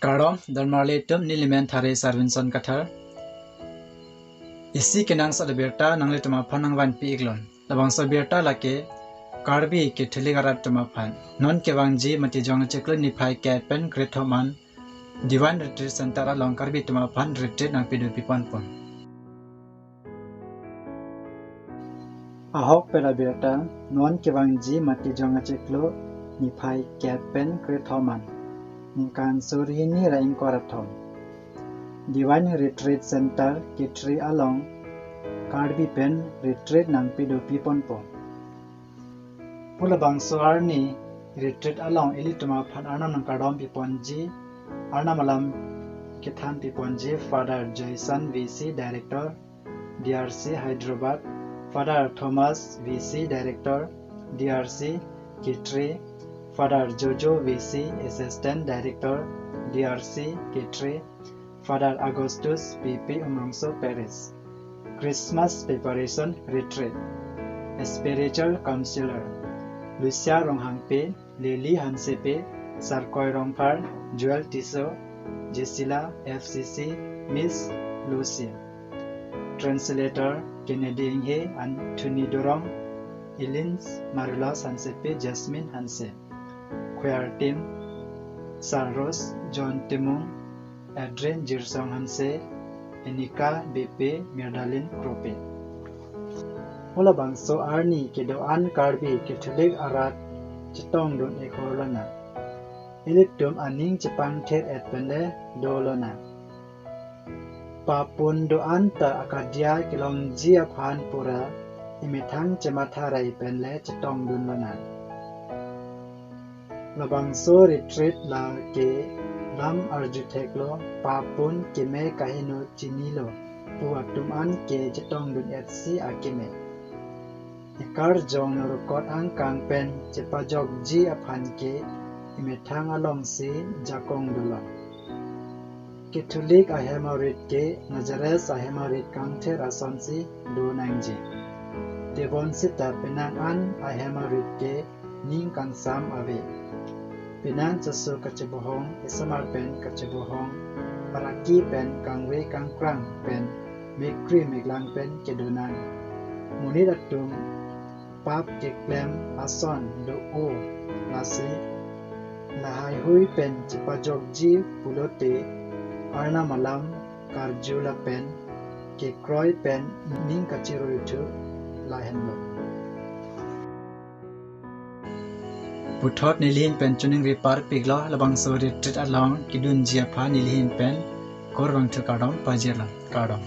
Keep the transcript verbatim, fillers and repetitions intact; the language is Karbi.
Kardom, dermarli atum, nelimen Thare Sarvinson Kathar. Isi kenangsot abirta nanglitum aphan nangvanpi iklon. Labangso abirta lake Karbi Catholic arat atum aphan. Non kevangji Matijong achiklo niphai kep pen krethoman Divine Retreat Center along Karbi atum aphan retreat nangpido piponpon. Ahok pen abirta, non kevangji Matijong achiklo niphai kep pen krethoman, ningkan suri hini ra ingkoi ra thom, Divine Retreat Center Kethri along Karbi pen retreat nangpido piponpon. Pu labangso arni retreat along ilitum aphan Arnam nangkardom piponji, Arnam alam kethan piponji Father Joyson V C, Director, D R C Hyderabad, Father Thomas V C, Director, D R C Kethri, Father Jojo V C, Assistant Director, D R C Kethri, Father Augustus P P, Umrongso Parish. Christmas Preparation Retreat. Spiritual Counselor Lucia Ronghangpi, Lily Hansepi, Sarkoi Rongphar, Joel Tisso, Jesila F C C, Miss Lucy. Translator Kennedy Inghe, Anthony Dorong, Elins Marilos Hansepi, Jasmine Hanse. Choir team: Sarros, John Timung, Adrian Jirsong Hanse, Enika Bepe, Mirdalin Krope. Pu labangso arni kedo-an Karbi Catholic arat chetongdun ikhor lonang. Ilitum aning chepangthir et pen le do lonang. Papun do-an ta akadia kelongji aphan pura imethang chematha rai pen le chetongdun lonang. Labangso retreat lake lam arju theklo, papun keme kaheno chinilo pu atum an ke chetongdun etsi akeme. Ekarjong norokot angkang pen chepajokji aphan ke imethang alongsi jakong dolong. Catholic ahem arit ke Nazareth ahem arit kangthir asonsi do nangji. Tebon seta penang an ahem arit ke ning kangsam ave. Penang chaso kachebohong, isomar pen kachebohong, paraki pen kangve kangkrang pen mekri meklang pen kedo nang. Monit atum pap keklem ason do-o, lasi lahaihui pen chepajokji pulote Arnam alam karju lapen kekroi pen ning kachirui thu lahenlo. Puthot nelihin pen choningri parpiklo, labangso retreat along kedunji aphan nelihin pen kurvangthu kardom pajirlo. Kardom.